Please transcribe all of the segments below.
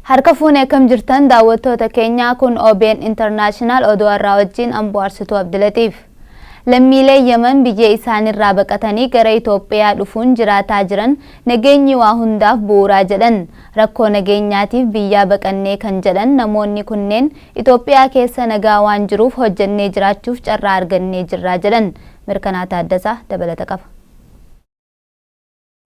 Harka fuunee akkam jirtan daawwattoota keenyaa kun OBN International oduu har'aa wajjin Ambo'aarsituu Abdilatiif. Lammiilee Yemen biyya isaanirraa baqatanii gara Itoophiyaa dhufuun jiraataa jiran nageenyi waa hundaaf bu'uuraa jedhan. Rakkoo nageenyaatiif biyyaa baqannee kan jedhan namoonni kunneen Itoophiyaa keessa nagaa waan jiruuf hojjennee jiraachuuf carraa argannee jirraa jedhan. Mirkanaa Taaddasaa dabalata qaba.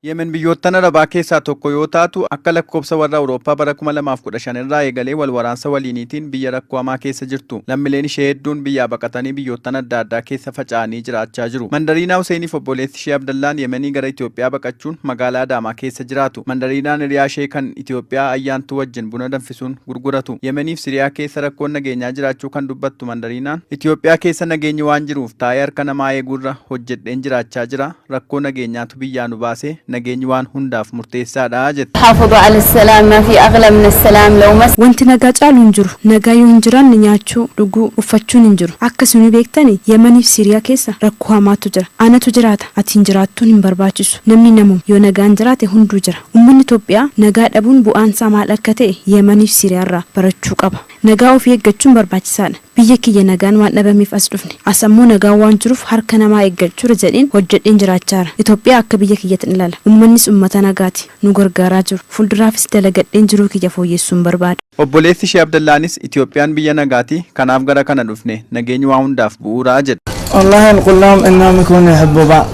Yemen biyyoottan Arabaa keessaa tokko yoo taatu akka lakkoobsa warra Awurooppaa bara 2015 irraa eegalee wal waraansa waliiniitiin biyya rakkoo hamaa keessa jirtu. Lammiileen ishee hedduun biyyaa baqatanii biyyoottan adda addaa keessa faca'anii jiraachaa jiru. Mandariinaa Huseeniif obboleessi ishee Abdallaan Yemenii gara Itoophiyaa baqachuun magaalaa Adaamaa keessa jiraatu. Mandariinaan hiriyaa ishee kan Itoophiyaa ayyaantuu wajjin buna danfisuun gurguratu. Yemeniif Siriyaa keessa rakkoon nageenyaa jiraachuu kan dubbattu Mandariinaan Itoophiyaa keessa nageenyi waan jiruuf taa'ee harka namaa eeguurra hojjedheen jiraachaa jira. Rakkoo nageenyaatu biyyaa nu baase nageenyi waan hundaaf murteessaadha jette. حافظوا على السلام ما في أغلى من السلام لو مس Wanti nagaa caalu hin jiru. Nagaa yoo hin jiraanne nyaachuu, dhuguu, uffachuun hin jiru. Akkasuma beektani Yemeniif Siriyaa keessa rakkoo hamaatu jira. Anatu jiraata, ati hin jiraattuun hin barbaachisu. Namni namuma yoo nagaan jiraate hunduu jira. Uummanni Itoophiyaa nagaa dhabuun bu'aansaa maal akka ta'e Yemeniif Siriyaarraa barachuu qaba. Nagaa ofii eeggachuun barbaachisaadha. Biyya kiyya nagaan waan dhabameef as dhufne. As ammoo nagaan waan jiruuf harka namaa eeggachuudha jedheen hojjedheen jiraachaara. Itoophiyaa akka biyya kiyyatti ilaala. Uummannis uummata nagaati. Nu gargaaraa jiru. Fuulduraafis dalagadheen jiruu kiyya fooyyessuun barbaada. Obboleessi ishee Abdallaanis Itoophiyaan biyya nagaati kanaaf gara kana dhufne nageenyi waa hundaaf bu'uuraa jedhe. والله نقول لهم انهم يكونوا يحبوا بعض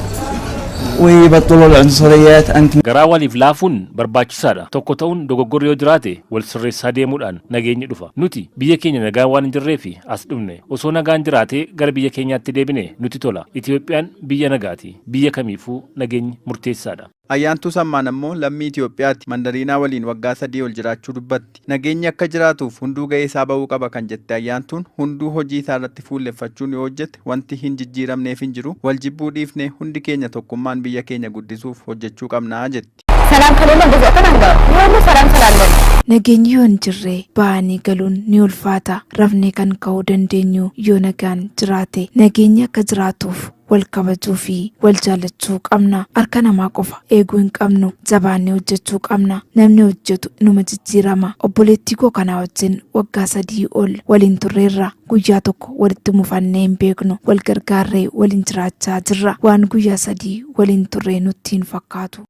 ويبطلوا العنصريات انت Garaa waliif laafuun barbaachisaadha. Tokko ta'uun dogoggorri yoo jiraate wal sirreessaa deemuudhaan nageenyi dhufa. Nuti biyya keenya nagaan waan hin jirreef as dhufne. Osoo nagaan jiraatee gara biyya keenyaatti deebine nuti tola. Itoophiyaan biyya nagaati. Biyya kamiifuu nageenyi murteessaadha. Ayyaantuu Sammaan ammoo lammii Itoophiyaati. Mandariinaa waliin waggaa 3 ol jiraachuu dubbatti. Nageenyi akka jiraatuuf hunduu ga'ee isaa ba'uu qaba kan jette Ayyaantuun hunduu hojii isaa irratti fuulleffachuun yoo hojjete wanti hin jijjiiramneef hin jiru. Wal jibbuu dhiifne hundi keenya tokkummaan biyya keenya guddisuuf hojjechuu qabnaa jetti. ሰላም ከሌለ እንደዚህ ወጥተን አንገባም። ይህ ሁሉ ሰላም ስላለ ነው። Nageenyi yoo hin jirre ba'anii galuun ni ulfaata. Rafnee kan ka'uu dandeenyu yoo nagaan jiraate. Nageenyi akka jiraatuuf wal kabajuu fi wal jaallachuu qabna. Harka namaa qofa eeguu hin qabnu. Jabaannee hojjechuu qabna. Namni hojjetu inuma jijjiirama. Obboleettii koo kanaa wajjin waggaa 3 ol waliin turreerra. Guyyaa tokko walitti mufannee hin beeknu. Wal gargaarree waliin jiraachaa jirra. Waan guyyaa 3 waliin turree nutti hin fakkaatu.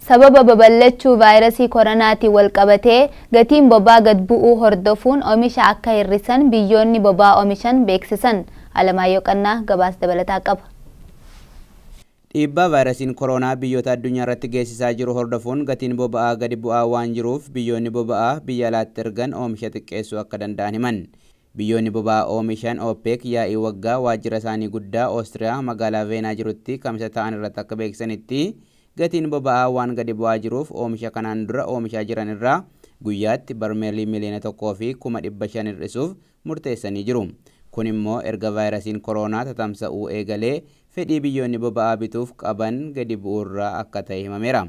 Sababa babal'achuu vaayirasii koronaatiin wal qabatee gatiin boba'aa gad bu'uu hordofuun oomisha akka hir'isan biyyoonni boba'aa oomishan beeksisan. Alamaayyoo Qannaa gabaasa dabalataa qaba. Dhiibbaa vaayirasiin koronaa biyyoota addunyaa irratti geessisaa jiru hordofuun gatiin boba'aa gadi bu'aa waan jiruuf biyyoonni boba'aa biyya alaatti ergan oomisha xiqqeessuu akka danda'an himan. Biyyoonni boba'aa oomishan OPEC yaa'ii waggaa waajjira isaanii guddaa Oostiriyaa magaalaa Veenaa jirutti kamisa ta'an irratti akka beeksisanitti gatiin boba'aa waan gadi bu'aa jiruuf oomisha kanaan dura oomishaa jiran irraa guyyaatti barmeelii 1,500,000 hir'isuuf murteessanii jiru. Kun immoo erga vaayirasiin koronaa tatamsa'uu eegalee fedhii biyyoonni boba'aa bituuf qaban gadi bu'uurraa akka ta'e himameera.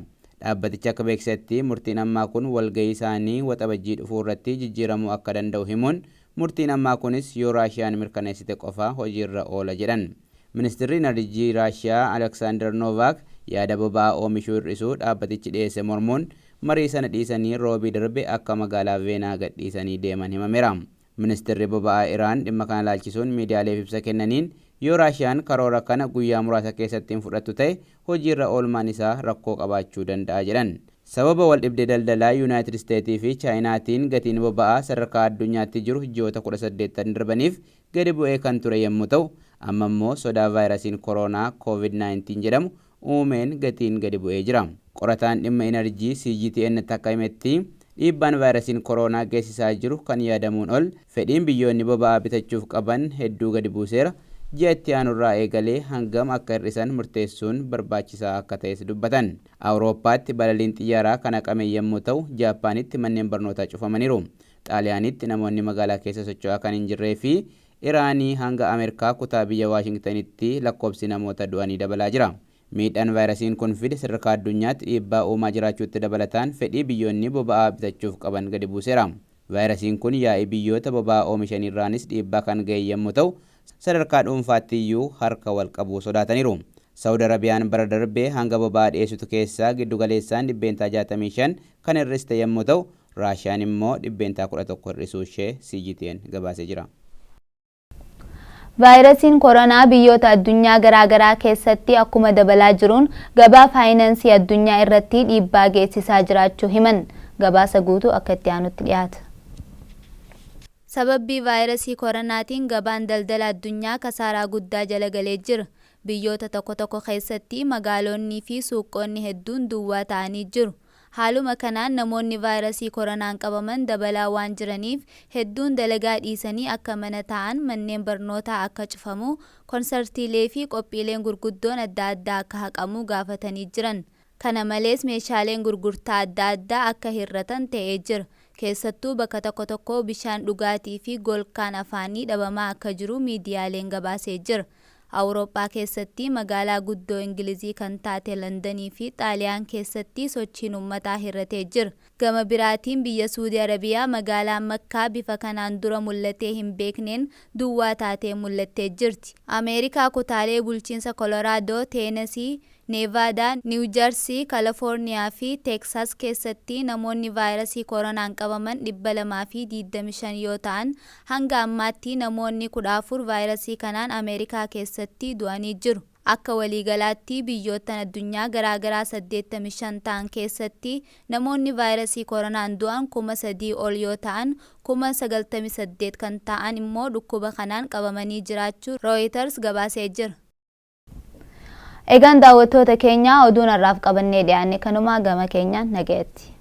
Dhaabbatichi akka beeksisetti murtiin ammaa kun walgahii isaanii waxabajjii dhufuu irratti jijjiiramuu akka danda'u himuun murtiin ammaa kunis yoo Raashiyaan mirkaneessite qofa hojiirra oola jedhan. Ministeerri Enerjii Raashiyaa Aleksaandar Novaak yaada boba'aa oomishuu hir'isuu dhaabbatichi dhiyeesse mormuun marii sana dhiisanii roobii darbe akka magaalaa Veenaa gadhiisanii deeman himameera. Ministeerri boba'aa Iraan dhimma kana ilaalchisuun miidiyaaleef ibsa kennaniin yoo Raashiyaan karoora kana guyyaa muraasa keessatti hin fudhattu ta'e hojiirra oolmaan isaa rakkoo qabaachuu danda'a jedhan. Sababa wal dhibdee daldalaa Yuunaayitid Isteetii fi Chaayinaatiin gatiin boba'aa sadarkaa addunyaatti jiru ji'oota 18 darbaniif gadi bu'ee kan ture yommuu ta'u amma immoo sodaa vaayirasiin koronaa COVID-19 jedhamu uumeen gatiin gadi bu'ee jira. Qorataan dhimma enerjii CGTN takka himetti dhiibbaan vaayirasiin koronaa geessisaa jiru kan yaadamuun ol fedhiin biyyoonni boba'aa bitachuuf qaban hedduu gadi buuseera. Ji'a itti aanurraa eegalee hangam akka hir'isan murteessuun barbaachisaa akka ta'es dubbatan. Awurooppaatti balaliin xiyyaaraa kan haqame yommuu ta'u Jaappaanitti manneen barnootaa cufamaniiru. Xaaliyaanitti namoonni magaalaa keessa socho'aa kan hin jirree fi Iraanii hanga Ameerikaa kutaa biyya Waashingtanitti lakkoofsi namoota du'anii dabalaa jira. Miidhaan vaayirasiin kun fide sadarkaa addunyaatti dhiibbaa uumaa jiraachuutti dabalataan fedhii biyyoonni boba'aa bitachuuf qaban gadi buuseera. Vaayirasiin kun yaa'ii biyyoota boba'aa oomishanirraanis dhiibbaa kan ga'e yommuu ta'u, sadarkaa dhuunfaatti iyyuu harka wal qabuu sodaataniiru. Saawud Arabiyaan bara darbee hanga boba'aa dhiyeessitu keessaa giddu galeessaan 65% kan hir'iste yommuu ta'u, Raashiyaan immoo 11% hir'isuu ishee CGTN gabaasee jira. Vaayirasiin koronaa biyyoota addunyaa garaagaraa keessatti akkuma dabalaa jiruun gabaa faayinaansii addunyaa irratti dhiibbaa geessisaa jiraachuu himan. Gabaasa guutuu akka itti aanutti dhiyaata. Sababbii vaayirasii koronaatiin gabaan daldala addunyaa kasaaraa guddaa jala galee jira. Biyyoota tokko tokko keessatti magaalonni fi suuqonni hedduun duwwaa ta'anii jiru. Haaluma kanaan namoonni vaayirasii koronaan qabaman dabalaa waan jiraniif hedduun dalagaa dhiisanii akka mana taa'an, manneen barnootaa akka cufamu, konsartiilee fi qophiileen gurguddoon adda addaa akka haqamu gaafatanii jiran. Kana malees meeshaaleen gurgurtaa adda addaa akka hir'atan ta'ee jira. Keessattuu bakka tokko tokko bishaan dhugaatii fi golkaan afaanii dhabamaa akka jiru miidiyaaleen gabaasee jira. Awurooppaa keessatti magaalaa guddoo Ingilizii kan taate Londanii fi Xaaliyaan keessatti sochiin uummataa hir'atee jira. Gama biraatiin biyya Suudii Arabiyaa magaalaa Makkaa bifa kanaan dura mul'atee hin beekneen duwwaa taatee mul'attee jirti. Ameerikaa kutaalee bulchiinsa Koloraadoo, Teenasii, Neevaadaa, Niiw Jarsii, Kalifoorniyaa fi Teeksaas keessatti namoonni vaayirasii koronaan qabaman 225 yoo ta'an, hanga ammaatti namoonni 14 vaayirasii kanaan Ameerikaa keessatti du'anii jiru. Akka waliigalaatti biyyoottan addunyaa garaagaraa 85 ta'an keessatti namoonni vaayirasii koronaan du'an 3,000 ol yoo ta'an, 98,000 kan ta'an immoo dhukkuba kanaan qabamanii jiraachuu Reuters gabaasee jira. Egaan daawwattoota keenya, oduun har'aaf qabannee dhiyaanne kanumaa, gama keenyaan nagayatti.